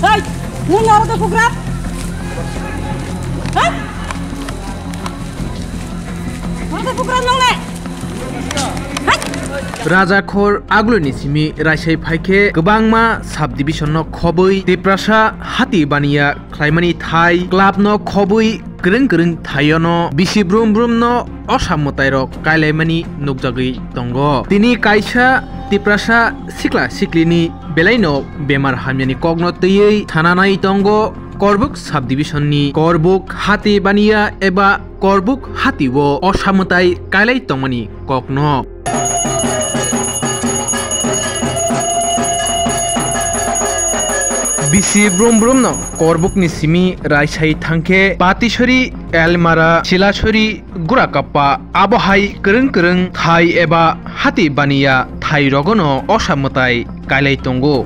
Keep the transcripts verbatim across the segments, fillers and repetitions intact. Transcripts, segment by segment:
Hei, nwng aro de kugra? Hei? Aro de kugra nwng le? Hei? Rajakhor Agulini simi raisai phaikhe kwbangma subdivision no khobwi Tiprasa hati baniya khlaimani thai club no khobwi kwrwng kwrwng thaio no bisi brum brum no osa mwtai rok kailaimani nukjagwi tongo. Tini kaisa Tiprasa sikla siklini belaino bemar hamyani kokno twiwi sananai tongo Korbuk subdivision ni Korbuk hati baniya eba Korbuk hati o osa mwtai kailai tongmani kokno. Bisi brum brum no Korbuk ni simi raisai thangkhe Patisori, Elmara, Silasori, Gurakappa abo hai kwrwng kwrwng thai eba hati baniya thai rogono osa mwtai kailai tongo.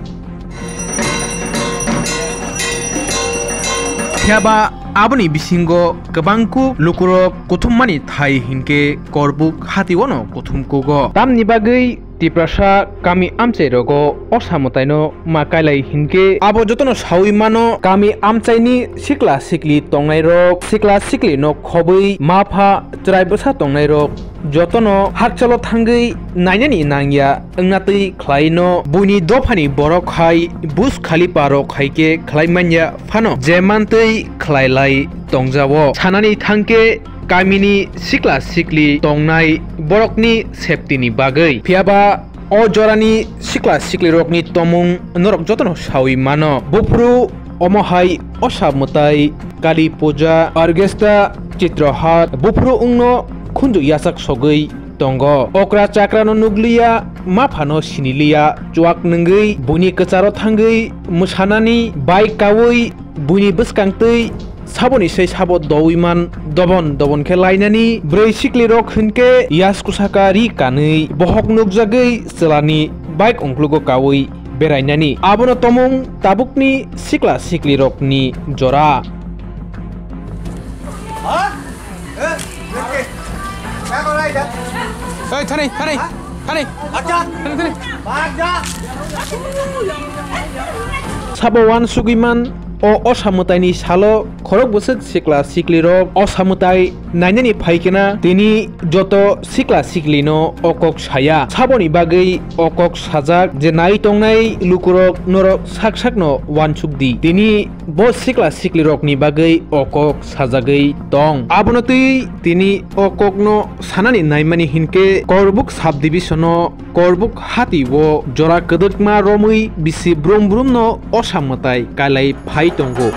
Phiyaba aboni bisingo kwbangkuk lukurok kuthummani thai hinkhe Korbuk hati ono kuthum kugo. Tamni bagwi Tiprasa kami amchai rogo osa mwtaino ma kailai hinkhe abo jotono sawi mano kami amchaini sikla sikli tongnai rok sikla sikli no khobwi ma pha chwrai bwsa tongnai rok jotono hakchalo thangwi nainani nangya wngna twi khlai no buini dophani borok hai Burj Khalifa rok hai khe khlai manya phano je mantwi khlai lai tongjao. Sanani thangkhe kamini sikla sikli tongnai borokni safety ni bagwi. Phiyaba o jorani sikla sikli rokni tomung norok jotono sawi mano. Buphuru omo hai osa mwtai, Kali Puja, Orchestra, Chitrahat, buphuru wngno khunju yachak sogwi tongo. Okra chakrano nukliya, maphano siniliya, chuak nwngwi buini kwcharo thangwi mwsanani bai kaui buini bwskang twi saboni sai sabo dowi man dobon dobon khe lainani. Bwrwi sikli rok hinkhe yaskusaka ri kanwi bohok nukjagwi chwlani bike ungklugo kaui berainani. Abono tomung tabukni sikla sikli rokni jora. Oi, thani, thani, thani. Thani, thani. Sabo uansugwi man o osa mwtaini salo khorok bwswk sikla siklirok osa mwtai nainani phaikhe na tini joto sikla siklino o kok saya. Saboni bagwi o kok sajak je nai tongnai lukurok norok sak sakno uansuk di. Tini bo sikla siklirokni bagwi o kok sajagwi tong. Abono twi tini o kokno sanani naimani hinkhe Korbuk subdivision-o Korbuk hati o jora kwdwkma romwi bisi brum brum no osa mwtai kailai phai tongo.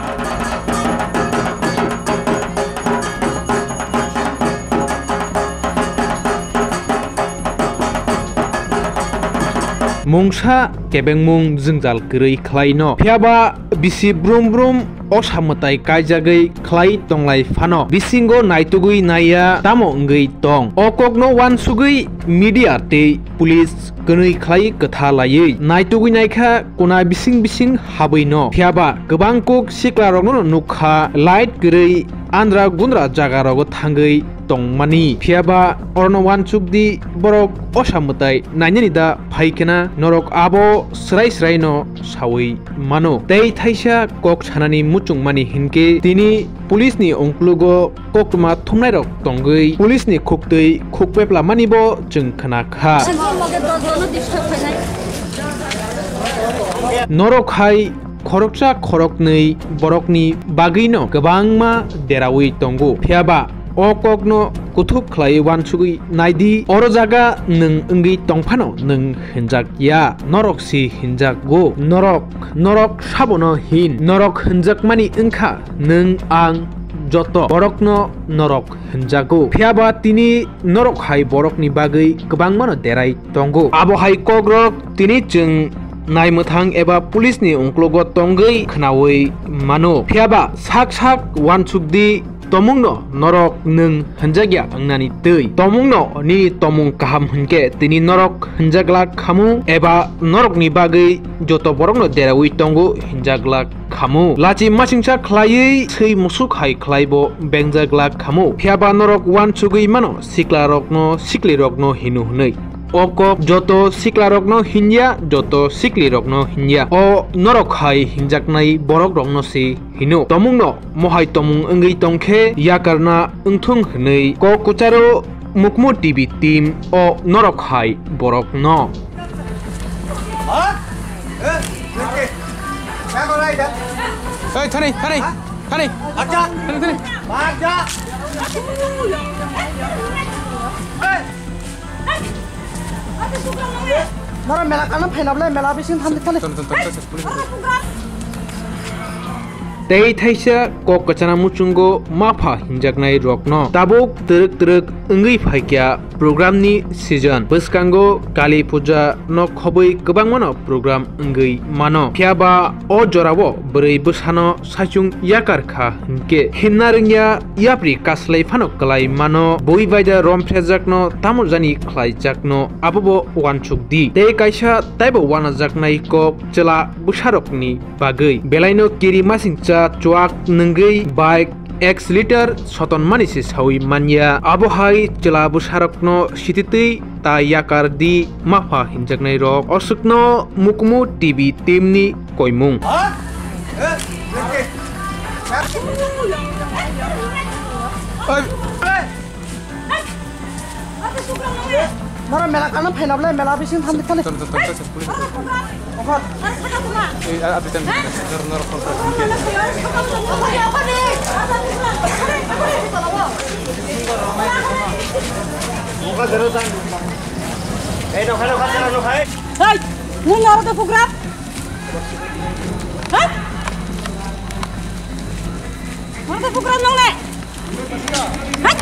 Mungsa kebengmung jwngjal kwrwi khlai no. Phiyaba bisi brum brum osa mwtai kaijagwi khlai tonglai phano bisingo naitugwi naiya tamo wngwi tong. O kokno uansugwi media tei police kwnwi khlai kwtha laiwi naitugwi naikha kuna bising bising habwi no. Phiyaba kwbang kuk siklarokno nukha light kwrwi andra gundra jagarogo thangwi tongmani. Phiyaba orono uansuk di borok osa mwtai nainani da phaikhe na norok abo swrai swrai no sawi mano. Tei thaisa kok sanani muchungmani hinkhe tini police ni ungklugo koktwma thumnairok tongwi police ni khuktwi khukpeplamani bo chwng khna kha. Norok hai khoroksa khoroknwi borokni bagwino kwbangma derawi tongo. Phiyaba o kokno kuthuk khlaiwi uansugwi naidi, oro jaga nwng wngwi tongphano nwng hinjak ya, norok si hinjago. Norok, norok sabono hin, norok hinjakmani wngkha nwng ang joto borokno norok hinjago. Phiyaba tini norok hai borokni bagwi kwbangmano derai tongo. Abo hai kokrok tini chwng naimwthang eba police ni ungklugo tongwi khnaui mano. Phiyaba sak sak uansuk di, tomungno norok nwng hinjakya wngnani twi. Tomungno nini tomung kaham hinkhe tini norok hinjaglak khamu eba norokni bagwi joto borokno deraui tongo hinjaglak khamu. Lachi masingcha khlaiwi swi musuk hai khlaibo bengjaglak khamu. Phiyaba norok uansugwi mano siklarokno siklirokno hinu hwnwi. O kok joto siklarokno hinya, joto siklirokno hinya. O norok hai hinjaknai borokrokno se hino. Tomungno mohai tomung wngwi tongkhe yakarna wngthung hwnwi kok kwcharo Mukmu T V team o norok hai borokno. Hey, thani, thani, thani. Thani, thani. Nara mela kana phaina bole, mela bising than than. Tei thaisa kok kwchana muchungo mapha hinjaknai rokno tabuk twrwk twrwk wngwi phaikya program ni season. Bwskango Kali Puja no khobwi kwbangmano program wngwi mano. Phiyaba o jorao bwrwi bwsano saichung yakar kha hinkhe himna rwngya yapri kaslai phano kwlai mano. Bui baida romphrejakno tamo jani khlaijakno abobo uansuk di. Tei kaisa taibo uanajaknai kok chwla bwsarokni bagwi. Belaino kiri masingcha chuak nwngwi bike X liter soton mani se sawi manya. Abo hai chwla bwsarokno sititwi ta yakar di mapha hinjaknai rok. Oswkno Mukmu T V team ni koimung. Nara mela kana phaina bole, mela bising than than. Hey, nwng naro de program? Ha? Naro de program nwng le? Ha?